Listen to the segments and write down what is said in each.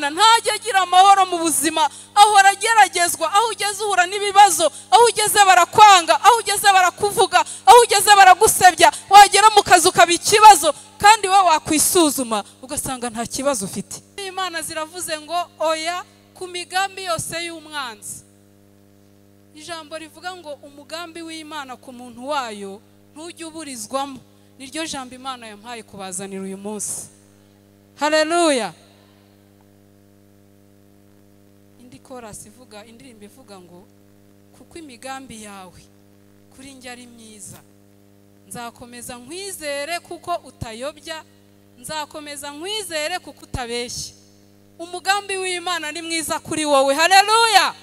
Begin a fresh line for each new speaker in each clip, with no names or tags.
w'Imana ntajya agira amahoro mu buzima, ahora ageragezwa. Aho ugeze uhura n'ibibazo, aho ugeze barakwanga, aho ugeze barakuvuga, aho ugeze baragusebya, wagera mu kazi ukaba ikibazo, kandi wowe wakwisuzuma ugasanga nta kibazo ufite. Imana ziravuze ngo oya ku migambi yose y'umwanzi. Ijambo rivuga ngo umugambi w'Imana ku muntu wayo ntujya uburizwamo. Niryo jambo Imana yampaye kubazanira uyu munsi. Haleluya. Indi chorus ivuga, indirimbo ivuga ngo kuko imigambi yawe kuri njye ari myiza, nzakomeza nkwizere kuko utayobya, nzakomeza nkwizere kuko utabeshya. Umugambi w'Imana ni mwiza kuri wowe. Haleluya.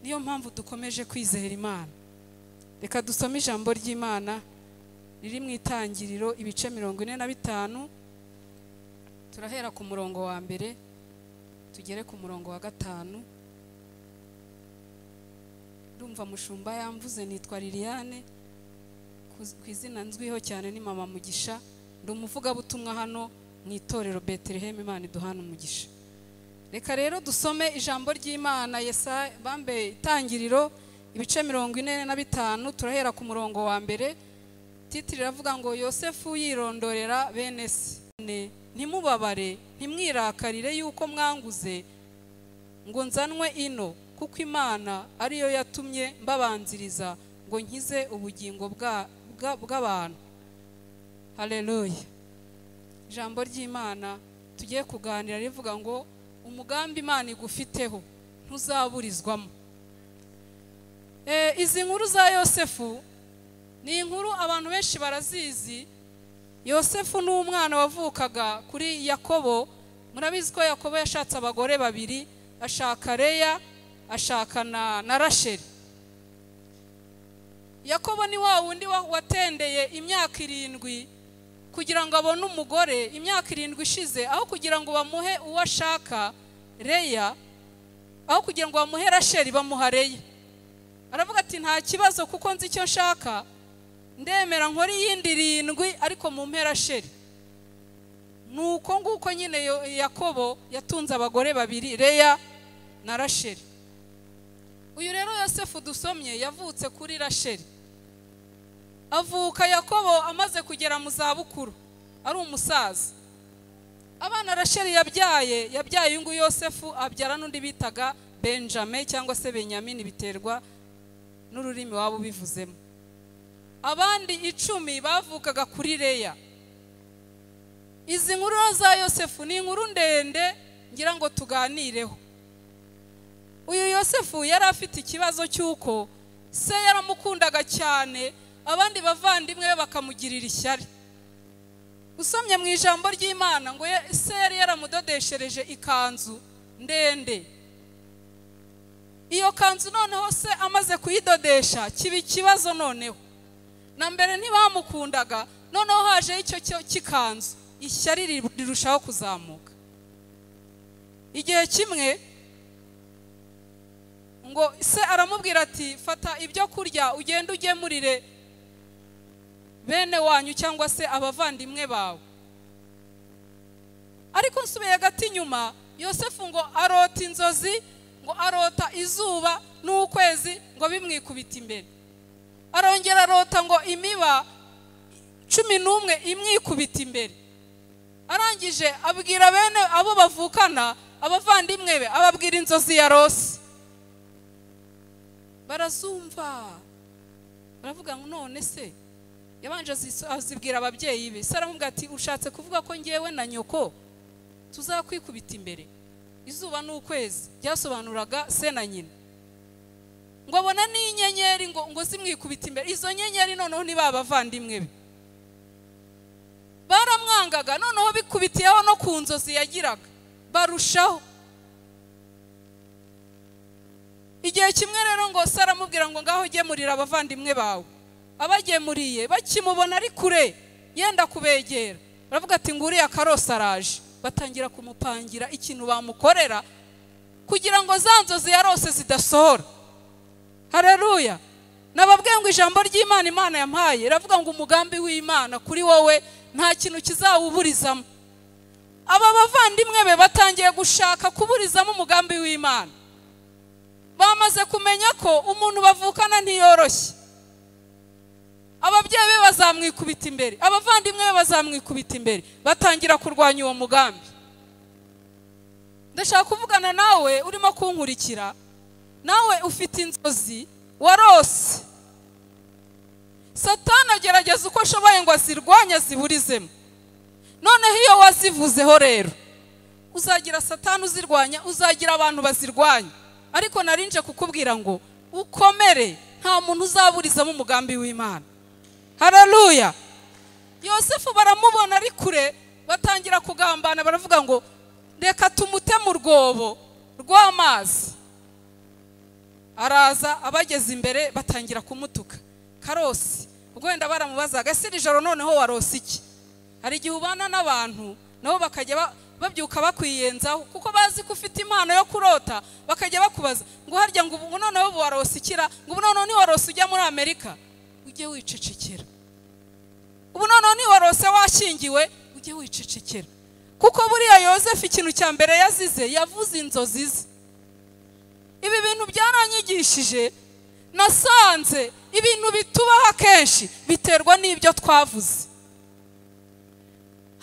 Niyo mpamvu dukomeje kwizera Imana. Reka dusome ijambo ry'Imana riri mu Itangiriro ibice 45, turahera ku murongo wa mbere tugere ku murongo wa 5. Ndumva mushumba yamvuze, nitwa Liliane, ku izina nzwiho cyane ni Mama Mugisha, ndi umuvugabutumwa hano mu itorero Bethlehem. Imana iduhana umugisha. Reka rero dusome ijambo ry'Imana Yesaya bambe Itangiriro ibice 45, turahera ku murongo wa mbere. Titiri iravuga ngo Yosefu yirondorera bene se. Ntimubabare, ntimwirakarire yuko mwanguze ngo nzanwe ino, kuko Imana ariyo yatumye mbabanziriza ngo nkize ubugingo bw'abantu. Haleluya. Ijambo ry'Imana tugiye kuganira rivuga ngo umugambi Imana igufiteho ntuzaburizwamo. Izi nkuru za Yosefu ni inkuru abantu benshi barazizi. Yosefu ni umwana wavukaga kuri Yakobo. Murabizi ko Yakobo yashatse abagore babiri, ashaka Leya, ashaka na Rasheli. Yakobo ni wa wundi watendeye imyaka 7 kugira ngo abone umugore. Imyaka 7 ishize, aho kugira ngo bamuhe uwo ashaka Leya, aho kugira ngo bamuhe Rasheli bamuha Leya. Aravuga ati nta kibazo kuko nzi icyo nshaka, ndemera nkora iyindi 7 ariko mumpe Rasheli. Nuko nguko nyine Yakobo yatunze abagore babiri, Leya na Rasheli. Uyu rero Yosefu dusomye yavutse kuri Rasheli. Avuka Yakobo amaze kugera mu zabukuru, ari umusaza. Abana Rasheli yabyaye uyu Yosefu, abyara n'undi bitaga Benjamin cyangwa se Benyamini, biterwa n'ururimi wabo bivuzemo. Abandi 10 bavukaga kuri Leya. Izi nkuru za Yosefu ni inkuru ndende ngira ngo tuganireho. Uyu Yosefu yari afite ikibazo cy'uko se yaramukundaga cyane, abandi bavandimwe be bakamugirira ishyari. Usomye mu ijambo ry'Imana ngo se yari yaramudodeshereje ikanzu ndende. Iyo kanzu noneho se amaze kuyidodesha kiba ikibazo noneho. Na mbere ntibamukundaga, noneho haje icyo cy'ikanzu, ishyari rirushaho kuzamuka. Igihe kimwe ngo se aramubwira ati fata ibyo kurya ugende ugemurire bene wanyu cyangwa se abavandimwe bawe. Ariko nsubiye hagati inyuma, Yosefu ngo arota inzozi, ngo arota izuba n'ukwezi ngo bimwikubita imbere. Arongera arota ngo imiba 11 imwikubita imbere. Arangije abwira bene abo bavukana, abavandimwe be, ababwira inzozi ya Rose. Barazumva, baravuga ngo none se. Yabanje azibwira ababyeyi be. Se aramubwira ati ushatse kuvuga ko ngewe na nyoko tuzakwikubita imbere? Izuba n'ukwezi byasobanuraga se na nyina. Ngo abona n'inyenyeri ngo zimwikubita imbere. Izo nyenyeri noneho ni babavandimwe be. Baramwangaga, noneho bikubitiyeho no ku nzozi yagiraga barushaho. Igihe kimwe rero ngo se aramubwira ngo ngaho gemurira abavandimwe bawe. Abagemuriye bakimubona ari kure yenda kubegera, baravuga ati nguriya karose araje. Batangira kumupangira ikintu bamukorera kugira ngo za nzozi yarose zidasohora. Haleluya. Nababwiye ngo ijambo ry'Imana Imana yampaye iravuga ngo umugambi w'Imana kuri wowe nta kintu kizawuburizamo. Aba bavandimwe be batangiye gushaka kuburizamo umugambi w'Imana. Bamaze kumenya ko umuntu bavukana ntiyoroshye. Ababyeyi be bazamwikubita imbere, abavandimwe be bazamwikubita imbere, batangira kurwanya uwo mugambi. Ndashaka kuvugana nawe urimo kunkurikira, nawe ufite inzozi warose. Satani agerageza uko ashoboye ngo azirwanye aziburizemo. Noneho iyo wazivuzeho rero uzagira Satani uzirwanya, uzagira abantu bazirwanya. Ariko narinje kukubwira ngo ukomere, nta muntu uzaburizamo umugambi w'Imana. Haleluya. Yosefu baramubona ari kure, batangira kugambana, baravuga ngo reka tumute mu rwobo rw'amazi. Araza abageze imbere batangira kumutuka. Karosi, ubwo wenda baramubazaga, ese iri joro noneho warose iki? Hari igihe ubana n'abantu nabo bakajya babyuka bakwiyenzaho kuko bazi ko ufite impano yo kurota, bakajya bakubaza ngo harya ngo ubu noneho warose ikira, ngo ubu noneho ntiwarose ujya muri Amerika, ujye wicecekera. Ubu noneho ntiwarose washyingiwe, ujye wicecekera. Kuko buriya Yosefu ikintu cya mbere yazize, yavuze inzozi ze. Ibi bintu byaranyigishije, nasanze ibintu bitubaho akenshi biterwa n'ibyo twavuze.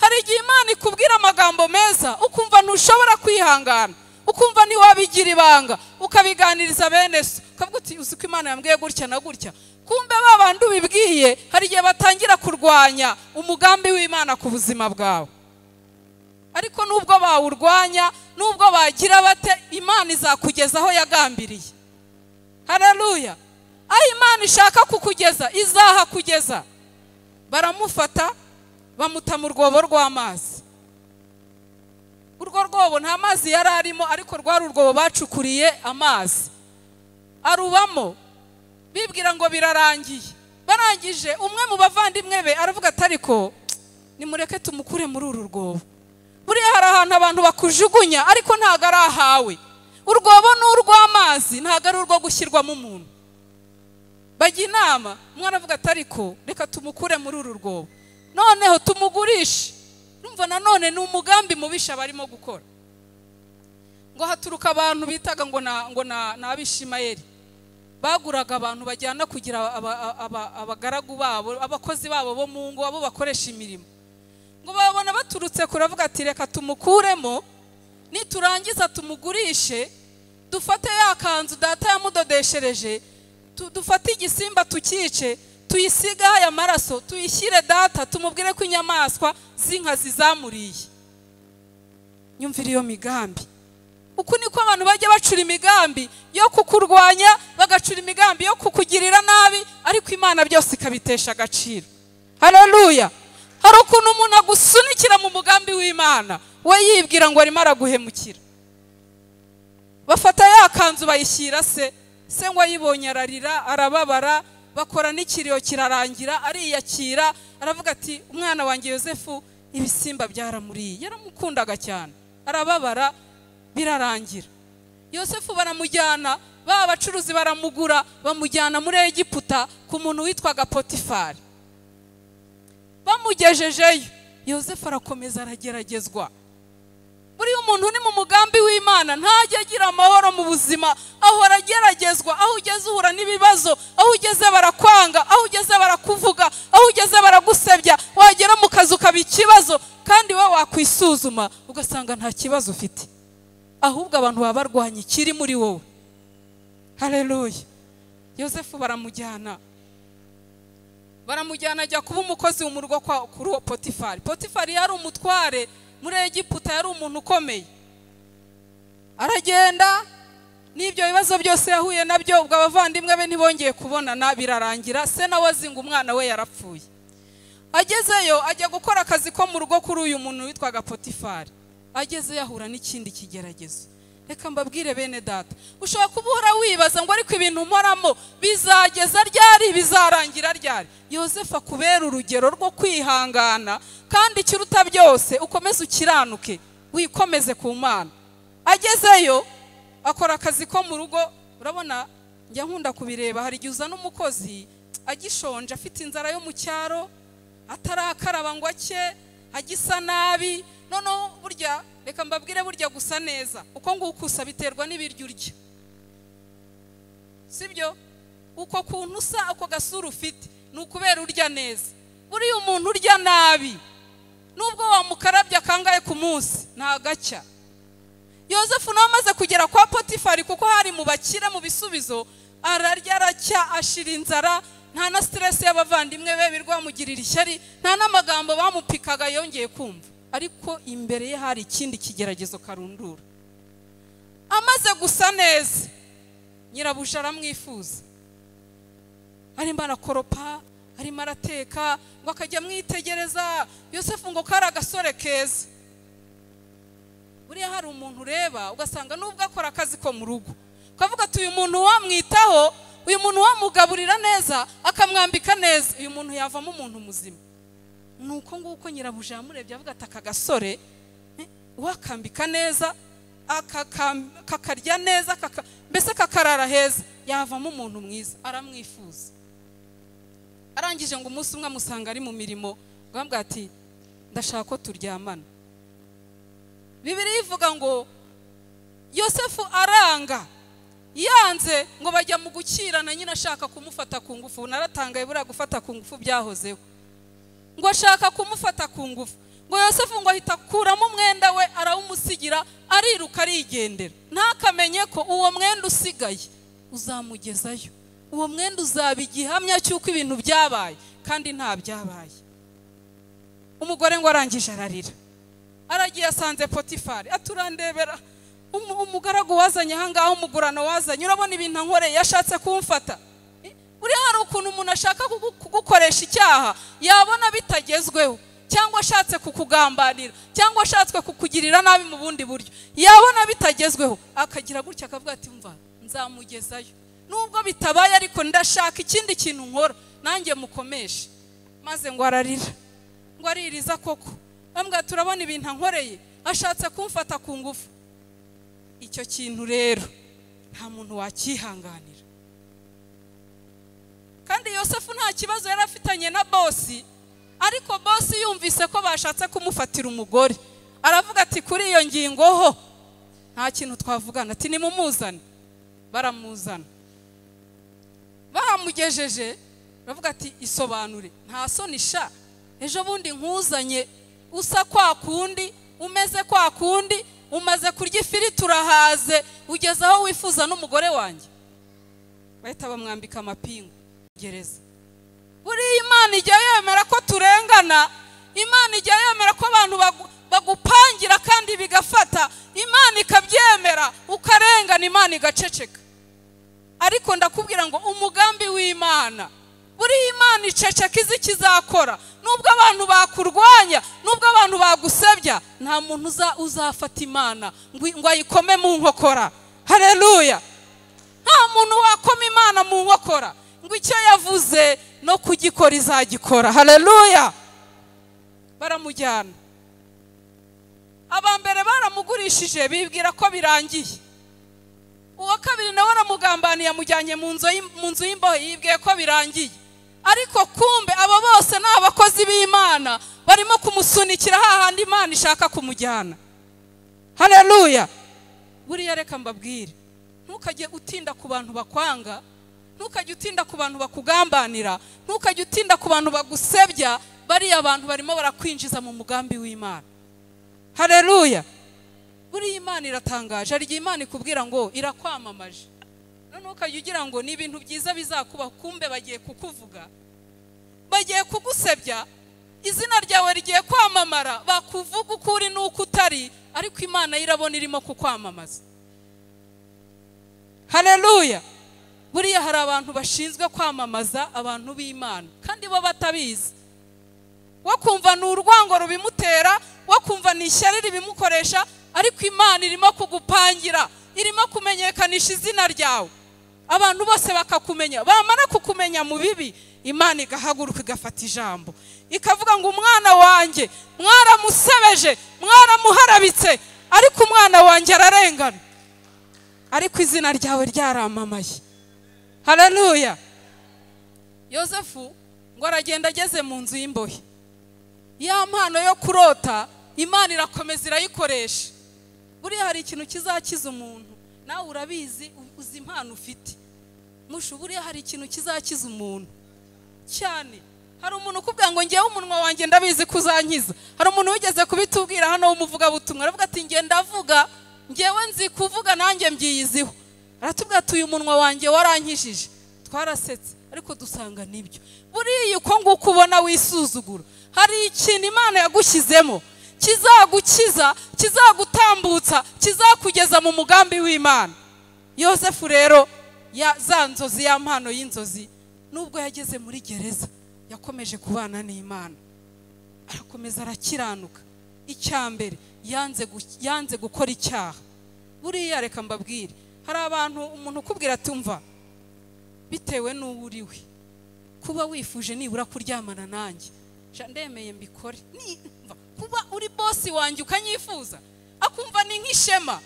Hari igihe Imana ikubwira amagambo meza ukumva ntushobora kwihangana, ukumva ntiwabigira ibanga, ukabiganiriza bene so, ukavuga uti uzi ko Imana yambwiye gutya na gutya. Kumbe ba bandi ubibwiye hari igihe batangira kurwanya umugambi w'Imana ku buzima bwawe. Ariko nubwo bawurwanya, nubwo bagira bate, Imana izakugeza aho yagambiriye. Haleluya. Aho Imana ishaka kukugeza izahakugeza. Baramufata bamuta mu rwobo rw'amazi. Urwo rwobo nta mazi yari arimo, ariko rwari urwobo bacukuriye amazi. Arubamo, bibwira ngo birarangiye. Barangije umwe mu bavandimwe be aravuga ati ariko nimureke tumukure muri uru rwobo. Buriya hari ahantu abantu bakujugunya ariko ntago ari ahawe. Urwobo ni urw'amazi, ntago ari urwo gushyirwamo umuntu. Bajya inama, umwana avuga ati ariko reka tumukure muri uru rwobo, noneho tumugurishe. Numva nanone ni umugambi mubisha barimo gukora. Ngo haturuka abantu bitaga ngo na Abishimayeli. Baguraga abantu bajyana kugira abagaragu babo, abakozi babo bo mu ngo, abo bakoresha imirimo. Ngo babona baturutse kuravuga ati reka tumukuremo, niturangiza tumugurishe, dufate ya kanzu data yamudodeshereje, dufate igisimba tukice, tuyisiga aya maraso, tuyishyire data, tumubwire ko inyamaswa z'inkazi zamuriye. Nyumvira iyo migambi. Uku niko abantu bajya bacura imigambi yo kukurwanya, bagacura imigambi yo kukugirira nabi, ariko Imana byose ikabitesha agaciro. Haleluya. Hari ukuntu umuntu agusunikira mu mugambi w'Imana, we yibwira ngo arimo araguhemukira. Bafata ya kanzu bayishyira se, se ngo ayibonye ararira, arababara, bakora n'ikiriyo kirarangira, ariyakira, aravuga ati umwana wanjye Yosefu ibisimba byaramuriye. Yaramukundaga cyane, arababara, birarangira. Yosefu baramujyana, ba bacuruzi baramugura, bamujyana muri Egiputa ku muntu witwaga Potifari. Bamugejejeyo, Yosefu arakomeza arageragezwa. Buriya umuntu uri mu mugambi w'Imana ntajya agira amahoro mu buzima, ahora ageragezwa. Aho ugeze uhura n'ibibazo, aho ugeze barakwanga, aho ugeze barakuvuga, aho ugeze baragusebya, wagera mu kazi ukaba ikibazo, kandi wowe wakwisuzuma ugasanga nta kibazo ufite, ahubwo abantu baba barwanya ikiri muri wowe. Haleluya. Yosefu baramujyana ajya kuba umukozi mu rugo kuri uwo Potifari. Potifari yari umutware muri Egiputa, yari umuntu ukomeye. Aragenda n'ibyo bibazo byose yahuye nabyo, ubwo abavandimwe be ntibongeye kubonana, birarangira. Se nawe azinga umwana we yarapfuye. Agezeyo ajya gukora akazi ko mu rugo kuri uyu muntu witwaga Potifari. Agezeyo ahura n'ikindi kigeragezo. Reka mbabwire bene data, ushobora kuba uhora wibaza ngo ariko ibintu mporamo bizageza ryari, bizarangira ryari? Yosefu akubera urugero rwo kwihangana, kandi ikiruta byose ukomeze ukiranuke, wikomeze ku Mana. Agezeyo akora akazi ko mu rugo. Urabona njya nkunda kubireba, hari igihe uzana umukozi agishonje, afite inzara yo mu cyaro, atarakaraba ngo ake, agisa nabi, Noneho burya reka mbabwire, burya gusa neza uko nguko usa biterwa n'ibiryo urya, sibyo? Uko kuntu usa, uko gasura ufite ni ukubera urya neza. Buriya umuntu urya nabi nubwo wamukarabya kangahe ku munsi ntagacya. Yosefu nawe amaze kugera kwa Potifari, kuko hari mu bakire mu bisubizo, ararya aracya, ashira inzara, nta na stress y'abavandimwe be birwamugirira ishyari, nta n'amagambo bamupikaga yongeye kumva. Ariko imbere ye hari ikindi kigeragezo karundura. Amaze gusa neza, nyirabuja aramwifuza, arimo arakoropa, arimo arateka, ngo akajya amwitegereza. Yosefu ngo kari agasore keza. Buriya hari umuntu ureba ugasanga nubwo akora akazi ko mu rugo, ukavuga ati uyu muntu wamwitaho, uyu muntu wamugaburira neza, akamwambika neza, uyu muntu yavamo umuntu muzima. Nuko nguko nyirabuja yamurebye avuga ati aka gasore wakambika neza, akakarya neza, mbese kakarara heza, yavamo umuntu mwiza. Aramwifuza. Arangije ngo umunsi umwe amusanga ari mu mirimo, ngo amubwira ati ndashaka ko turyamana. Bibiliya ivuga ngo Yosefu aranga, yanze, ngo bajya mu gukirana nyine ashaka kumufata ku ngufu. Naratangaye, buriya gufata ku ngufu byahozeho. Ngo ashaka kumufata ku ngufu, ngo Yosefu ngo ahita akuramo umwenda we arawumusigira, ariruka arigendera. Ntakamenye ko uwo mwenda usigaye uzamugezayo, uwo mwenda uzaba igihamya cy'uko ibintu byabaye kandi nta byabaye. Umugore ngo arangije ararira, aragiye asanze Potifari, aturandebera umugaragu wazanye ahangaha, umugurano wazanye, urabona ibintu ankoreye, yashatse kumfata. Buriya hari ukuntu umuntu ashaka kugukoresha icyaha, yabona bitagezweho, cyangwa ashatse kukugambanira, cyangwa ashatse kukugirira nabi mu bundi buryo, yabona bitagezweho akagira gutya akavuga ati mva nzamugezayo, nubwo bitabaye ariko ndashaka ikindi kintu nkora nanjye mukomeshe. Maze ngo ararira, ngo aririza koko, bambwira turabona ibintu ankoreye, ashatse kumfata ku ngufu. Icyo kintu rero nta muntu wakihanganira. Kandi Yosefu nta kibazo yari afitanye na bosi, ariko bosi yumvise ko bashatse kumufatira umugore, aravuga ati kuri iyo ngingo ho nta kintu twavugana, ati nimumuzane. Baramuzana, bamugejeje baravuga ati isobanure, nta soni sha, ejo bundi nkuzanye usa kwa kundi, umeze kwa kundi, umaze kurya ifiriti urahaze, ugeze aho wifuza n'umugore wanjye. Bahita bamwambika amapingu gereza. Buriya Imana ijya yemera ko turengana, Imana ijya yemera ko abantu bagupangira kandi bigafata, Imana ikabyemera ukarengana, Imana igaceceka. Ariko ndakubwira ngo umugambi w'Imana, buriya Imana iceceka izi ikizakora. Nubwo abantu bakurwanya, nubwo abantu bagusebya, nta muntu uzafata Imana ngo ayikome mu nkokora. Haleluya! Nta muntu wakoma Imana mu nkokora, ngo icyo yavuze no kugikora izagikora. Haleluya! Baramujyana. Abambere baramugurishije bibwira ko birangiye. Uwa kabiri nawe aramugambaniye amujyanye mu nzu y'imbohe, yibwiye ko birangiye. Ariko kumbe abo bose ni abakozi b'Imana barimo kumusunikira hahandi Imana ishaka kumujyana. Haleluya! Buriya reka mbabwire, ntukajye utinda ku bantu bakwanga, ntukajye utinda ku bantu bakugambanira, ntukajye utinda ku bantu bagusebya. Bariya abantu barimo barakwinjiza mu mugambi w'Imana. Haleluya! Buriya Imana iratangaje. Hari igihe Imana ikubwira ngo irakwamamaje, noneho ukajya ugira ngo ni ibintu byiza bizakubaho, kumbe bagiye kukuvuga, bagiye kugusebya, izina ryawe rigiye kwamamara, bakuvuga uko uri n'uko utari, ariko Imana irabona irimo kukwamamaza. Haleluya! Buriya hari abantu bashinzwe kwamamaza abantu b'Imana kandi bo batabizi. Wo kumva ni urwango rubimutera, wo kumva ni ishyari ribimukoresha, ariko Imana irimo kugupangira, irimo kumenyekanisha izina ryawe, abantu bose bakakumenya. Bamara kukumenya mu bibi, Imana igahaguruka igafata ijambo, ikavuga ngo umwana wanjye mwaramusebeje, mwaramuharabitse, ariko umwana wanjye ararengana, ariko izina ryawe ryaramamaye. Haleluya! Yosefu ngo aragenda ageze mu nzu y'imbohe, ya mpano yo kurota Imana irakomeza irayikoresha. Buriya hari ikintu kizakiza umuntu, nawe urabizi, uzi impano ufite. Mushu, buriya hari ikintu kizakiza umuntu cyane. Hari umuntu ukubwira ngo ngewe umunwa wanjye ndabizi kuzankiza. Hari umuntu wigeze kubitubwira hano w'umuvugabutumwa, aravuga ati nge ndavuga, ngewe nzi kuvuga nanjye mbyiyiziho. Aratubwira ati uyu munwa wanjye warankijije. Twarasetse ariko dusanga nibyo. Buriya uko nguko ubona wisuzugura, hari ikintu Imana yagushyizemo kizagukiza, kizagutambutsa, kizakugeza mu mugambi w'Imana. Yosefu rero ya za nzozi, ya mpano y'inzozi, nubwo yageze muri gereza yakomeje kubana n'Imana, arakomeza arakiranuka. Icyambere yanze gukora icyaha. Buriya reka mbabwire, hari abantu umuntu ukubwira ati umva bitewe n'uwo uriwe, kuba wifuje nibura kuryamana nanjye, ndemeye mbikore, kuba uri bosi wanjye ukanyifuza, akumva ni nk'ishema,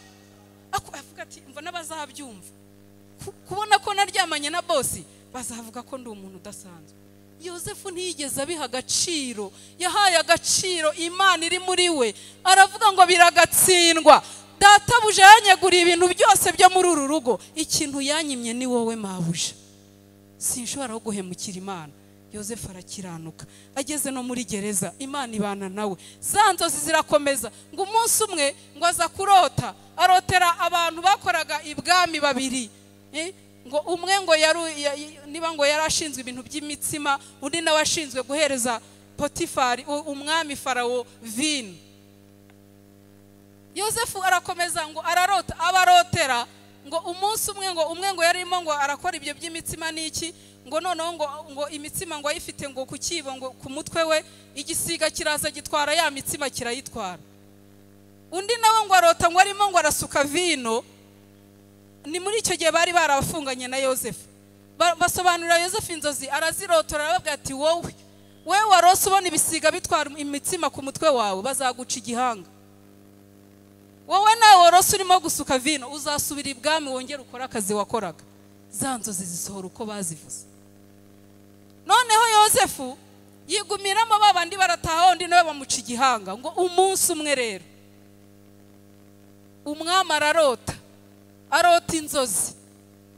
avuga ati mva n'abazabyumva, kubona ko naryamanye na bosi bazavuga ko ndi umuntu udasanzwe. Yosefu ntiyigeze abiha agaciro, yahaye agaciro Imana iri muri we. Aravuga ngo biragatsindwa, databuja yanyeguriye ibintu byose byo muri uru rugo, ikintu yanyimye ni wowe mabuja, sinshobora guhemukira Imana. Yosefu arakiranuka, ageze no muri gereza Imana ibana nawe. Za nzozi zirakomeza. Ngo umunsi umwe ngo aza kurota, arotera abantu bakoraga ibwami babiri, ngo umwe ngo niba ngo yarashinzwe ibintu by'imitsima, undi nawe ashinzwe guhereza Potifari umwami Farawo vino. Yosefu arakomeza ngo ararota, abarotera ngo umunsi umwe ngo umwe ngo yarimo ngo arakora ibyo by'imitsima n'iki, ngo noneho ngo imitsima ngo ayifite ngo ku kibo ngo ku mutwe we, igisiga kiraza gitwara ya mitsima kirayitwara. Undi nawe ngo arota ngo arimo ngo arasuka vino. Ni muri icyo gihe bari barabafunganye na Yosefu. Basobanurira Yosefu inzozi, arazirotora, arababwira ati wowe warose ubona ibisiga bitwara imitsima ku mutwe wawe, bazaguca igihanga. Wowe nawe warose urimo gusuka vino, uzasubira ibwami wongere ukora akazi wakoraga. Za nzozi zisohora uko bazivuze. Noneho Yosefu yigumiramo, babandi barataha, undi nawe bamuca igihanga. Ngo umunsi umwe rero umwami ararota, arota inzozi,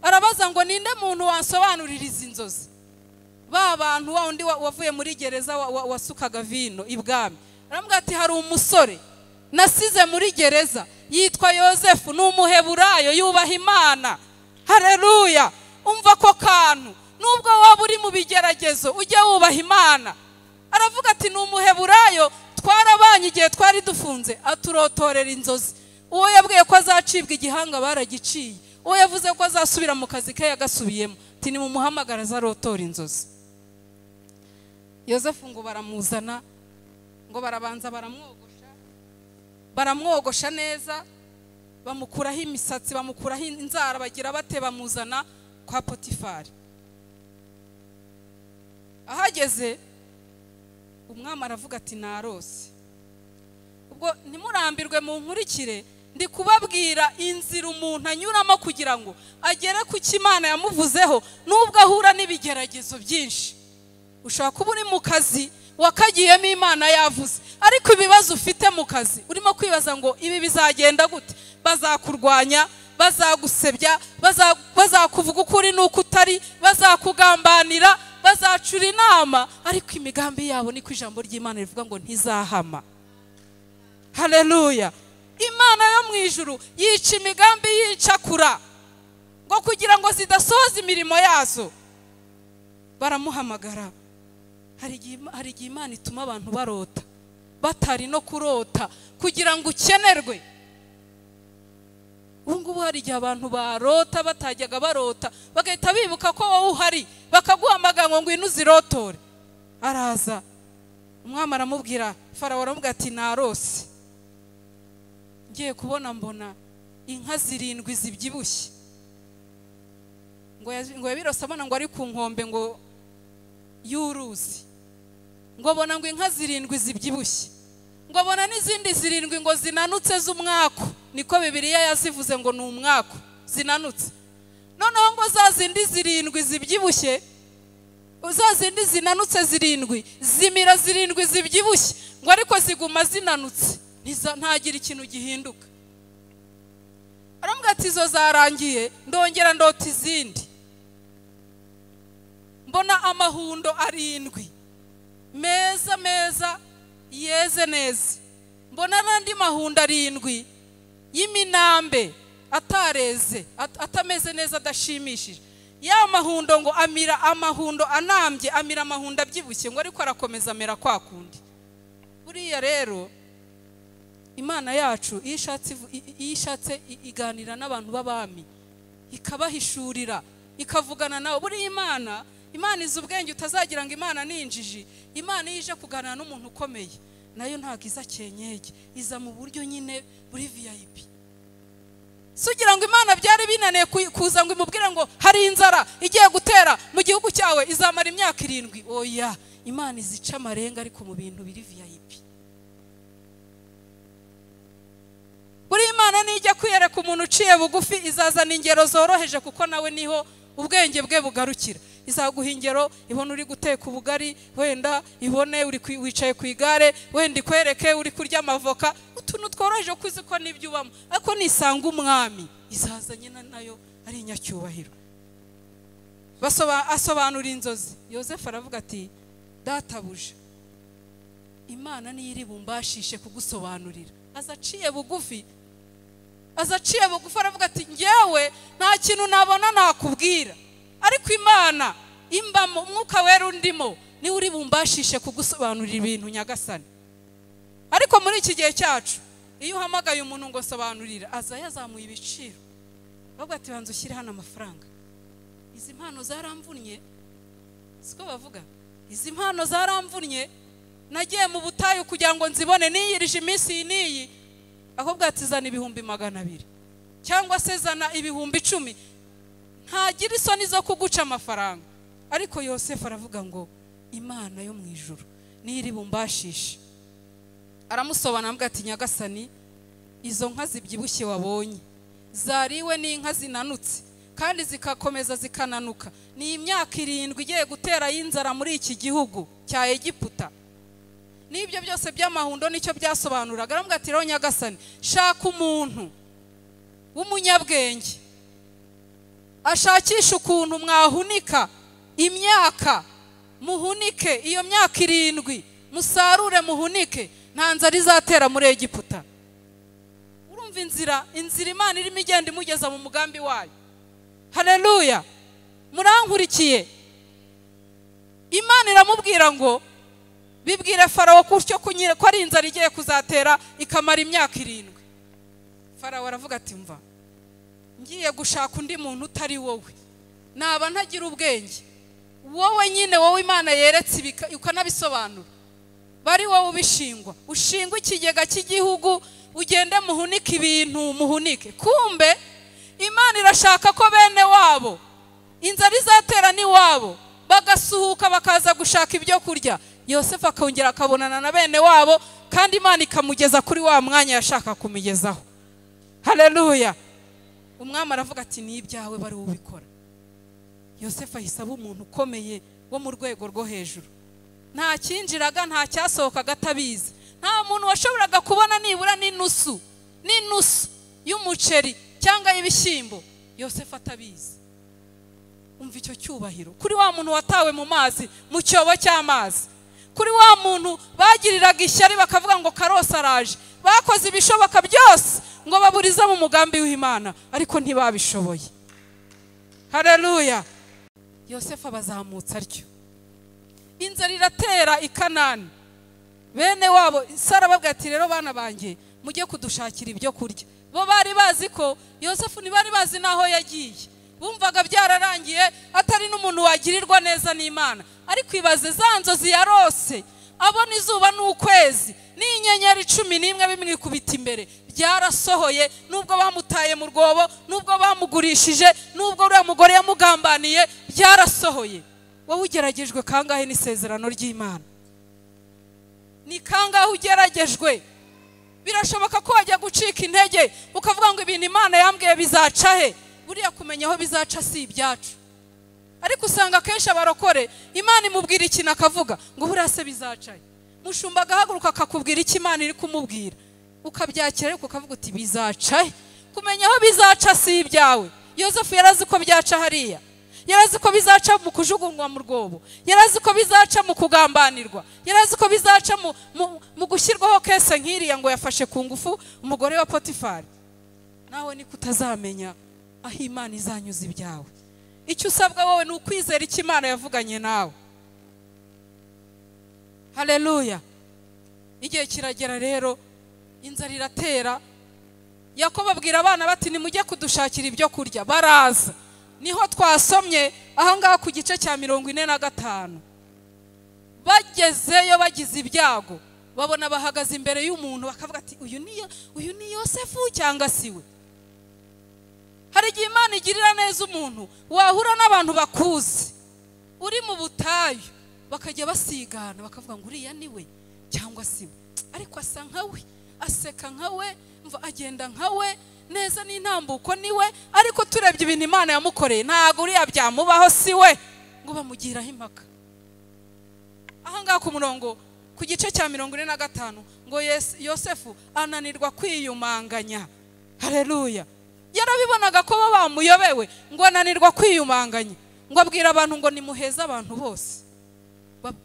arabaza ngo ninde muntu wansobanurira izi nzozi? Ba bantu wa undi wavuye muri gereza wasukaga vino ibwami, aramubwira ati hari umusore nasize muri gereza yitwa Yosefu, ni umuheburayo, yubaha Imana. Haleluya! Umva ko kantu, nubwo waba uri mu bigeragezo ujye wubaha Imana. Aravuga ati ni umuheburayo, twarabanye igihe twari dufunze, aturotorera inzozi. Uwo yabwiye ko azacibwa igihanga baragiciye, uwo yavuze ko azasubira mu kazi ke yagasubiyemo, ati ni mumuhamagara azarotora inzozi. Yosefu ngo baramuzana, ngo barabanza baramwogosha, baramwogosha neza, bamukuraho imisatsi, bamukuraho inzara, bagira bate, bamuzana kwa Potifari. Ahageze umwami aravuga ati narose. Ubwo ntimurambirwe mu nkurikire, ndi kubabwira inzira umuntu anyuramo kugira ngo agere ku Imana yamuvuzeho, nubwo ahura n'ibigeragezo byinshi. Ushobora kuba uri mu kazi wakagiyemo Imana yavuze, ariko ibibazo ufite mu kazi urimo kwibaza ngo ibi bizagenda gute, bazakurwanya, bazagusebya, bazakuvuga ukuri nuko utari, bazakugambanira, bazacura inama, ariko imigambi yabo niko ijambo ry'Imana rivuga ngo ntizahama. Haleluya! Imana yo mu ijuru yica imigambi yicakura ngo kugira ngo zidasohoza imirimo yazo. Baramuhamagara. Hari igihe Imana ituma abantu barota batari no kurota kugira ngo ukenerwe. Ubu ngubu hari igihe abantu barota batajyaga barota, bagahita bibuka ko wowe uhari, bakaguhamagara ngo ngwino uzirotore. Araza, umwami aramubwira, Farawo aramubwira ati narose, ngiye kubona mbona inka zirindwi zibyibushye. Ngo yabirose abona ngo ari ku nkombe ngo y'uruzi, ngo abona ngo inka zirindwi zibyibushye, ngo abona n'izindi zirindwi ngo zinanutse z'umwaku, niko Bibiliya yazivuze ngo ni umwaku, zinanutse. Noneho ngo za zindi zirindwi zibyibushye, za zindi zinanutse zirindwi zimira zirindwi zibyibushye, ngo ariko ziguma zinanutse. Ntagira ikintu gihinduka. Aramubwira ati izo zarangiye, ndongera ndota izindi, mbona amahundo 7 meza meza yeze neza, mbona n'andi mahundo 7 y'iminambe atareze, atameze neza, adashimishije. Ya mahundo ngo amira amahundo anambye, amira amahundo abyibushye, ngo ariko arakomeza amera kwa kundi. Buriya rero Imana yacu iyo ishatse iganira n'abantu b'abami, ikabahishurira, ikavugana nabo. Buriya Imana izi ubwenge, utazagira ngo Imana ni injiji. Imana iyo ije kuganira n'umuntu ukomeye nayo ntabwo iza kenyege, iza mu buryo nyine buri VIP. Si ugira ngo Imana byari binaniye kuza ngo imubwire ngo hari inzara igiye gutera mu gihugu cyawe izamara imyaka 7. Oya, Imana izica amarenga ariko mu bintu biri VIP. Buri Imana nijya kwiyereka umuntu uciye bugufi izazana ingero zoroheje, kuko nawe niho ubwenge bwe bugarukira. Izaguha ingero, ibone uri guteka ubugari, wenda ibone uri wicaye ku igare, wenda ikwereke uri kurya amavoka, utuntu tworoheje kuzi ko nibyo ubamo. Ariko nisanga umwami izaza nyina nayo ari inyacyubahiro. Asobanura inzozi. Yosefu aravuga ati databuja, Imana niyo iri bumbashishe kugusobanurira. Azaciye bugufi, aravuga ati ngewe nta kintu nabona nakubwira, ariko Imana imbamo, umwuka wera undimo ni uri bumbashishe kugusobanurira ibintu nyagasani. Ariko muri iki gihe cyacu iyo uhamagaye umuntu ngo sobanurira, aza yazamuye ibiciro, bavuga ati banza ushyire hano amafaranga. Izi mpano zaramvunnye, siko bavuga, izi mpano zaramvunnye, nagiye mu butayu kugira ngo nzibone, niyirije iminsi iyi n'iyi. Ahubwo ati zana 200,000 cyangwa se zana 10,000. Ntagira isoni zo kuguca amafaranga. Ariko Yosefu aravuga ngo Imana yo mu ijuru niyo iri bumbashishe. Aramusobanura avuga ati nyagasani, izo nka zibyibushye wabonye zariwe n'inka zinanutse kandi zikakomeza zikananuka, ni imyaka 7 igiye gutera y'inzara muri iki gihugu cya Egiputa. N'ibyo byose by'amahundo nicyo byasobanuraga. Aramubwira ati rero nyagasani, shaka umuntu w'umunyabwenge ashakisha ukuntu mwahunika imyaka, muhunike iyo myaka 7, musarure muhunike, nta nzara izatera muri Egiputa. Urumva inzira Imana irimo igenda imugeza mu mugambi wayo. Haleluya, murankurikiye? Imana iramubwira ngo bibwire Farawo kutyo ko ari inzara igiye kuzatera ikamara imyaka 7. Farawo aravuga ati mva, ngiye gushaka undi muntu utari wowe, naba ntagira ubwenge. Wowe nyine, wowe Imana yeretse ukanabisobanura, bari wowe ubishingwa, ushingwa ikigega cy'igihugu, ugende muhunike ibintu, muhunike. Kumbe Imana irashaka ko bene wabo inzara izatera ni wabo bagasuhuka bakaza gushaka ibyo kurya. Yosefu akongera akabonana na bene wabo, kandi Imana ikamugeza kuri wa mwanya yashaka kumugezaho. Haleluya. Umwami aravuga ati ni ibyawe bari ubikora. Yosefu ahise aba umuntu ukomeye wo mu rwego rwo hejuru. Nta kinjiraga, nta cyasohokaga atabizi. Nta muntu washoboraga kubona nibura n'inusu y'umuceri cyangwa y'ibishyimbo Yosefu atabizi. Umva icyo cyubahiro kuri wa muntu watawe mu mazi, mu cyobo cy'amazi, kuri wa muntu bagiriraga ishyari bakavuga ngo Karose araje. Bakoze ibishoboka byose ngo baburize mu mugambi w'Imana, ariko ntibabishoboye. Haleluya. Yosefu abazamutse atyo. Inzara iratera i Kanani. Bene wabo Sara babwira ati rero bana banjye mujye kudushakira ibyo kurya. Bo bari bazi ko Yosefu ntibari bazi naho yagiye, bumvaga byararangiye atari n'umuntu wagirirwa neza n'Imana. Ariko ibaze za nzozi yarose, abona izuba n'ukwezi n'inyenyeri 11 bimwikubita imbere, byarasohoye. Nubwo bamutaye mu rwobo, nubwo bamugurishije, nubwo uriya mugore yamugambaniye, byarasohoye. Wowe ugeragejwe kangahe n'isezerano ry'Imana? Ni kangahe ugeragejwe? Birashoboka ko wajya gucika intege ukavuga ngo ibintu Imana yambwiye bizaca he? Buriya kumenya aho bizaca si ibyacu. Ariko usanga kenshi abarokore Imana imubwira ikintu akavuga ngo buriya se bizaca he? Mushumba agahaguruka akakubwira icyo Imana iri kumubwira, Ukabyakira ariko ukavuga uti bizaca he? Kumenya aho bizaca si ibyawe. Yosefu yarazi ko byaca hariya, yarazi ko bizaca mu kujugunywa mu rwobo, yarazi ko bizaca mu kugambanirwa, yarazi ko bizaca mu gushyirwaho kese nk'iriya ngo yafashe ku ngufu umugore wa Potifari. Nawe niko utazamenya aho Imana izanyuza ibyawe. Icyo usabwa wowe ni ukwizera icyo Imana yavuganye nawe. Haleluya. Igihe kiragera rero, inzara iratera. Yakobo abwira abana bati nimujye kudushakira ibyo kurya. Baraza. Niho twasomye ahangaha ku gice cya 45. Bagezeyo bagize ibyago, babona bahagaze imbere y'umuntu bakavuga ati uyu ni Yosefu cyangwa si we? Hari igihe Imana igirira neza umuntu, wahura n'abantu bakuzi uri mu butayu bakajya basigana bakavuga ngo uriya ni we cyangwa si we, ariko asa nkawe, aseka nkawe, mva agenda nkawe neza n'intambuko niwe, ariko turebye ibintu Imana yamukoreye ntago uriya byamubaho si we, ngo bamugiraho impaka. Ahangaha ku murongo ku gice cya 45 ngo Yosefu ananirwa kwiyumanganya. Haleluya. Yarabibonaga ko bamuyobewe, ngo ananirwa kwiyumanganya, ngo abwira abantu ngo nimuheze abantu bose,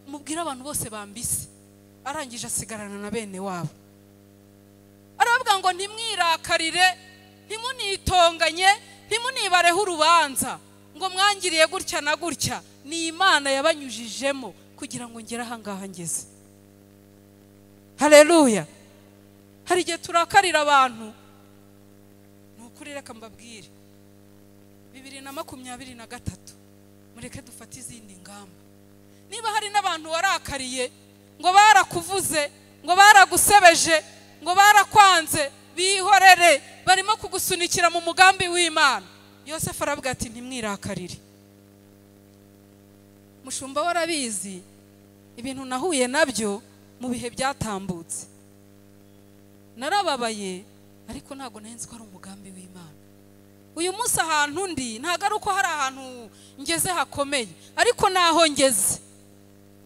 mubwira abantu bose bambise. Arangije asigarana na bene wabo, aravuga ngo ntimwirakarire, ntimunitonganye, ntimunibareho urubanza ngo mwangiriye gutya na gutya, ni Imana yabanyujijemo kugira ngo ngere ahangaha ngeze. Haleluya. Hari igihe turakarira abantu. Ni ukuri reka mbabwire, 2023 mureke dufate izindi ngamba. Niba hari n'abantu warakariye ngo barakuvuze, ngo baragusebeje, ngo barakwanze, bihorere, barimo kugusunikira mu mugambi w'Imana. Yosefu aravuga ati ntimwirakarire. Mushumba warabizi ibintu nahuye nabyo mu bihe byatambutse, narababaye, ariko ntago nari ko ari umugambi w'Imana. Uyu munsi ahantu ndi ntago ari uko hari ahantu ngeze hakomeye, ariko naho ngeze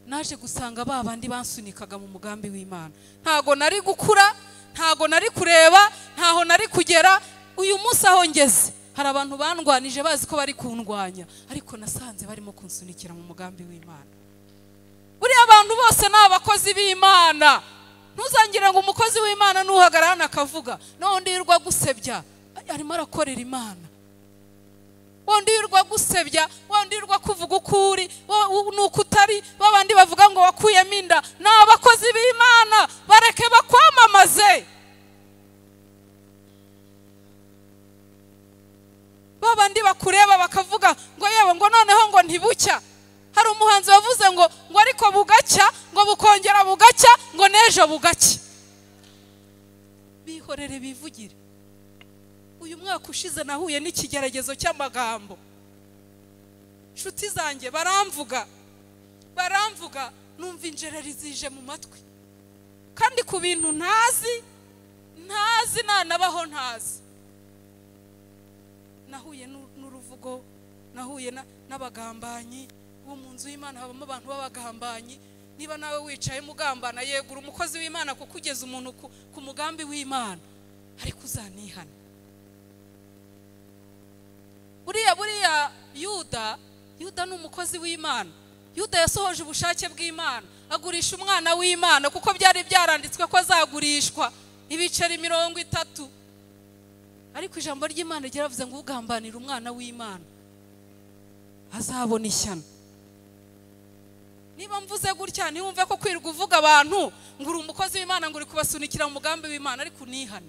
naje gusanga ba bandi bansunikaga mu mugambi w'Imana. Ntago nari gukura, ntago nari kureba, ntaho nari kugera. Uyu munsi aho ngeze hari abantu bandwanije bazi ko bari kundwanya, ariko nasanze barimo kunsunikira mu mugambi w'Imana. Buriya abantu bose ni abakozi b'Imana. Ntuzangire ngo umukozi w'Imana nuhagarara hano akavuga, n'undi yirwa gusebya arimo arakorera Imana. Wundi yirwa gusebya, wundi yirwa kuvuga uko uri nuko utari, babandi bavuga ngo wakuyemo inda, ni abakozi b'Imana, bareke bakwamamaze. Babandi bakureba bakavuga ngo yewe ngo noneho ngo ntibucya. Hari umuhanzi wavuze ngo ariko bugacya, ngo bukongera bugacya, ngo n'ejo bugacya. Bihorere bivugire. Uyu mwaka ushize nahuye n'ikigeragezo cy'amagambo. Inshuti zanjye baramvuga, numva injereri zije mu matwi, kandi ku bintu ntazi nanabaho ntazi. Nahuye n'uruvugo, nahuye n'abagambanyi. Uwo mu nzu y'Imana habamo abantu b'abagambanyi. Niba nawe wicaye mugambana, yegura umukozi w'Imana kuko ugeza umuntu ku mugambi w'Imana, ariko uzanihana. Buriya Yuda ni umukozi w'Imana. Yuda yasohoje ubushake bw'Imana, agurisha umwana w'Imana kuko byari byaranditswe ko azagurishwa ibiceri 30. Ariko ijambo ry'Imana ryaravuze ngo ugambanira umwana w'Imana azabona ishyano. Niba mvuze gutya ntiwumve ko kwirwa uvuga abantu ngo uri umukozi w'Imana ngo uri kubasunikira mu mugambi w'Imana, ariko unihane.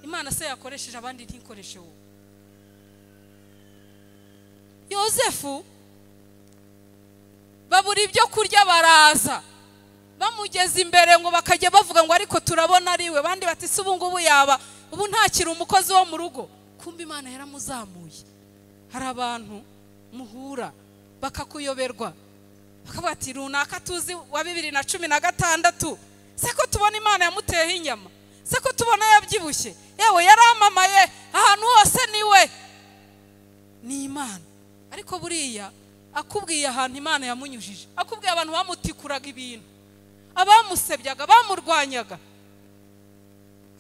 Imana se yakoresheje abandi ntikoreshe wowe. Yosefu babura ibyo kurya baraza bamugeza imbere ngo bakajya bavuga ngo ariko turabona ari we, abandi bati se ubu ngubu yaba ubu ntakiri umukozi wo mu rugo. Kumbe Imana yaramuzamuye. Hari abantu muhura bakakuyoberwa, bakavuga ati runaka tuzi wa 2016, se ko tubona Imana yamuteyeho inyama, se ko tubona yabyibushye, yewe yaramamaye ahantu hose niwe, ni Imana. Ariko buriya akubwiye ahantu Imana yamunyujije, akubwiye abantu bamutikuraga ibintu, abamusebyaga, bamurwanyaga,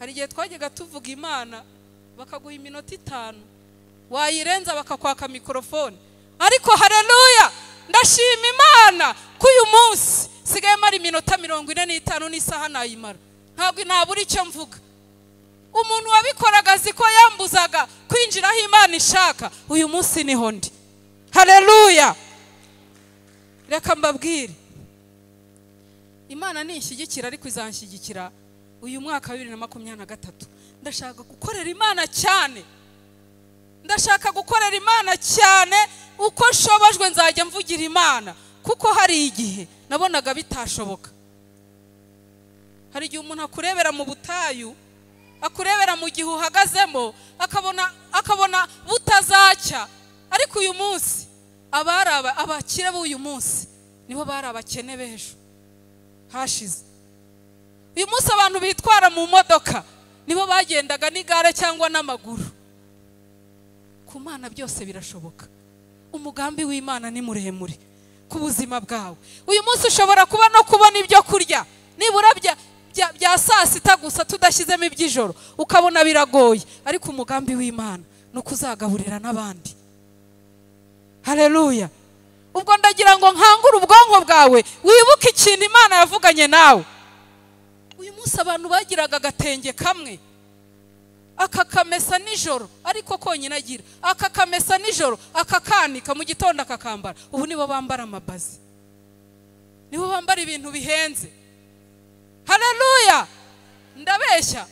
Hari igihe twajyaga tuvuga Imana bakaguha iminota 5, wayirenza bakakwaka mikorofone. Ariko haleluya, ndashima Imana ko uyu munsi sigaye mara iminota 45 n'isaha nayimara, ntabwo nabura icyo mvuga. Umuntu wabikoraga azi ko yambuzaga kwinjira aho Imana ishaka, uyu munsi niho ndi. Haleluya. Reka mbabwire, Imana nishyigikira ariko izanshyigikira uyu mwaka wa 2023. Ndashaka gukorera Imana cyane, ndashaka gukorera Imana cyane, uko nshobojwe nzajya mvugira Imana, kuko hari igihe nabonaga bitashoboka. Hari igihe umuntu akurebera mu butayu, akurebera mu gihe uhagazemo, akabona butazacya. Ariko uyu munsi abari abakire b'uyu munsi nibo bari abakene b'ejo hashize. Uyu munsi abantu bitwara mu modoka nibo bagendaga n'igare cyangwa n'amaguru. Ku Mana byose birashoboka. Umugambi w'Imana ni muremure ku buzima bwawe. Uyu munsi ushobora kuba no kubona ibyo kurya nibura bya saa sita gusa tudashyizemo iby'ijoro, ukabona biragoye, ariko umugambi w'Imana ni ukuzagaburira n'abandi. Haleluya. Ubwo ndagira ngo nkangure ubwonko bwawe, wibuke ikintu Imana yavuganye nawe. Uyu munsi abantu bagiraga agatenge kamwe, akakamesa nijoro ariko konyine agira, akakamesa nijoro akakanika mu gitondo akakambara. Ubu nibo bambara amabazi, nibo bambara ibintu bihenze. Haleluya. Ndabeshya